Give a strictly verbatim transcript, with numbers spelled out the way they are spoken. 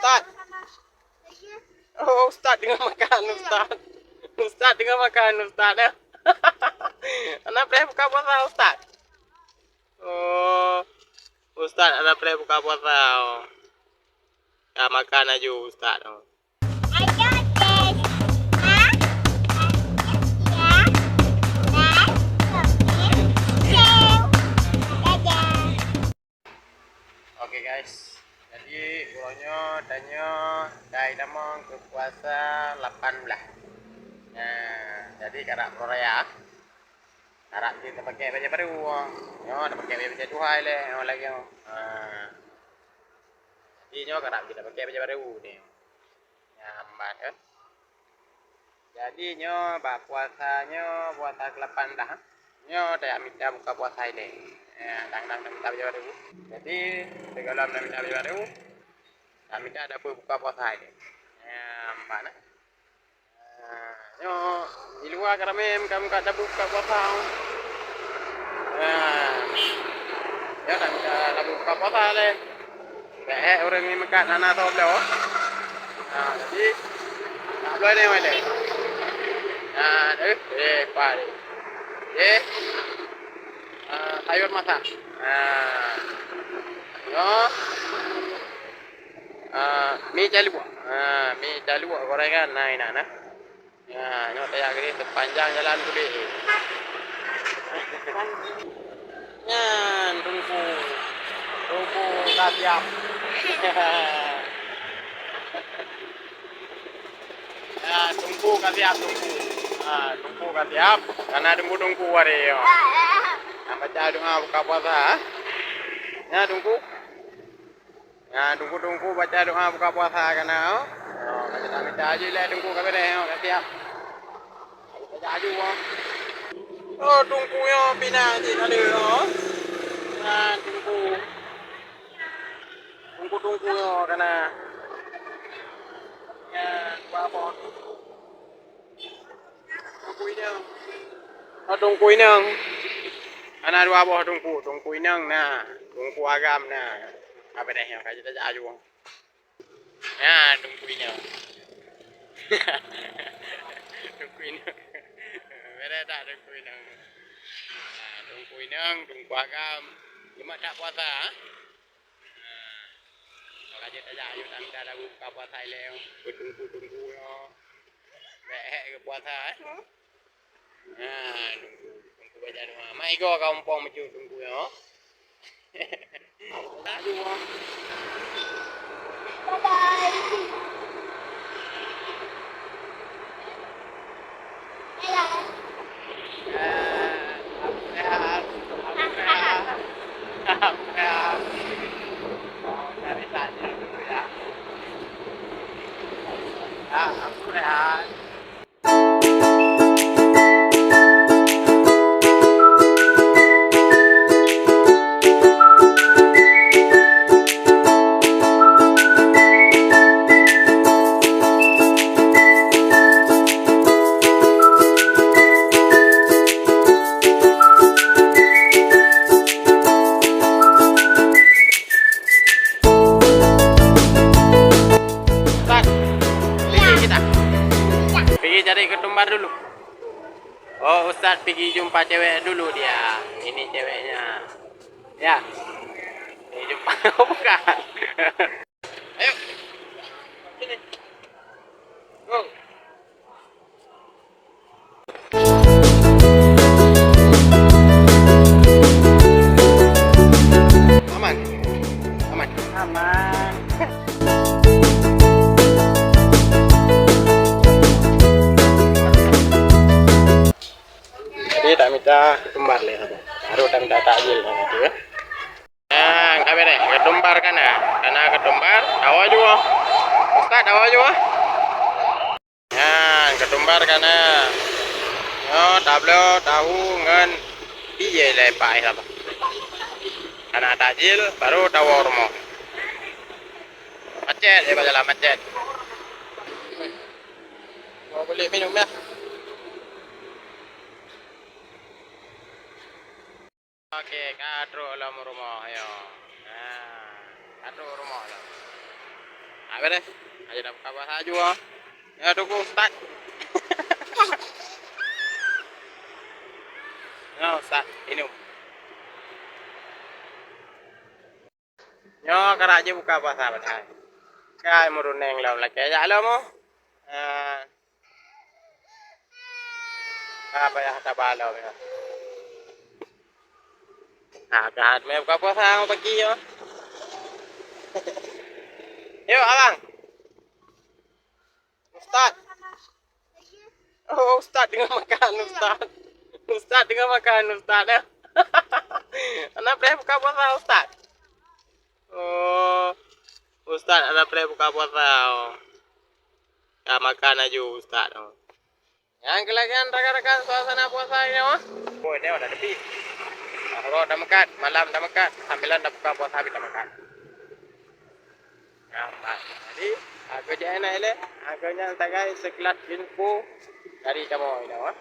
Ustaz. Oh, Ustaz teungoh makan, Ustaz. Ustaz teungoh makan, Ustaz, ya. Hana preh buka puasa, Ustaz. Oh, Ustaz hana preh buka puasa, oh. Ka makan aju, Ustaz, oh. Oke, guys, jadi uroe nyoe tanyoe dai tamong keu puasa lapan blah. Nah, jadi karap uroe raya, karap jeuet tapakèk bajèe barô. Nyoe tapakèk bajèe tuha ilèe, nyoe lagèe nyoe. Nah, jadi nyoe karap jeuet tapakèk bajèe barô nyoe. Nyan ban, eh. Jadi nyoe bak puasa nyoe, puasa keu lapan blah. Nyoe tajak mita buka puasa ilèe. Ya, dang-dang na mita bajèe barô. Jadi sigohlom na mita bajèe barô, na mita dapeuet buka puasa ilèe. Ya, ban, eh. Nah, nyoe di luwa ka ramè, muka-muka cabut buka puasa. Nah, nyoe dah, dah, dah buka puasa lé. Bèk hék ureueng nyan meukat hana soe bloe. Nah, jadi, tak bloe lé, lé. Nah, eh, eh, pa deh. Eh, ah, sayur masak. Nah, nyoe, ah, mi caluek. Ah, mi caluek gorengan, nah, inan, nah. Ya, nyoe tajak keudéh seupanjang jalan keudéh. Nyan, Teungku. Teungku ka siap. Ya, Teungku ka siap, Teungku. Ha, Teungku ka siap. Ka na Teungku-teungku watèe nyoe. Nyang baca doa buka puasa, ha? Ya, Teungku. Nah, Teungku-teungku baca doa buka puasa ka na, oh. Oh, ka mita-mita aju lé Teungku ka beureh, oh, ka siap. Baca aju, oh. Oh, Teungku nyoe pinang cit ada, oh. Nah, Teungku. Teungku-teungku nyoe ka na. Ya, dua boh. Teungku inong. Oh, Teungku inong. Ana dua boh Teungku, Teungku inong na, Teungku agam na. Apa deh yang kaji tajak aju? Ya, Teungku inong. Teungku inong. Beda tak Teungku inong? Nah, Teungku inong, Teungku agam. Cuma tak puasa, ha? Nah, kalau jeuet tajak, ayo tak minta lagu buka puasa ilèe. Beutungku-tungku nyoe. Bèk hék keu puasa, eh. Nah, tungku, tungku baca doa. Mai go ka umpong meucut tungku nyoe. Tajak doa. Bye bye. Ustaz, pigi kita. Pigi cari ketumbar dulu. Oh, Ustaz pigi jumpa cewek dulu dia. Ini ceweknya. Ya. Ini jumpa bukan. Ayo. Sini. Go. Aman. Aman. Aman. Jadi tak minta ketumbar lé, baru tak minta takjil lé, gitu ya. Nah, ka beureh, ketumbar ka na. Ka na ketumbar, tawoe jua. Ustaz, tawoe jua. Nyan, ketumbar ka na. Nyoe tabloe tahu ngon biyèe lé paih apa. Ka na takjil, baru tawoe rumoh. Macet, ya, jalan macet. Mau beli minum ya. Oke, ka trok lom rumoh, yo. Nah, ka trok rumoh lom. Ah, beres. Ayo dah buka puasa aju ah. Ya, tunggu ustaz. Ya, ustaz, minum. Nyoe ka rajin buka puasa padahai. Kai meuruneng lom lakèe jak lom oh. Ah. Ka payah taba lom ya. Nah, ka hat mé buka puasa ngon pagi yo. Yuk, abang. Ustaz. Oh, ustaz tengah makan, ustaz. Ustaz tengah makan, ustaz ya. Anak boleh buka puasa, ustaz. Oh, ustaz anak boleh buka puasa. Oh. Ka makan aju ustaz. Oh. Nyang keulagian rakan-rakan suasana puasa ini mah. Oh, ini udah tepi. Sahur dah meukat, malam dah meukat, sambilan dah buka puasa kita makan. Nampak. Jadi, aku je enak ile, aku nyang tagai sekelas info dari kamu ini mah.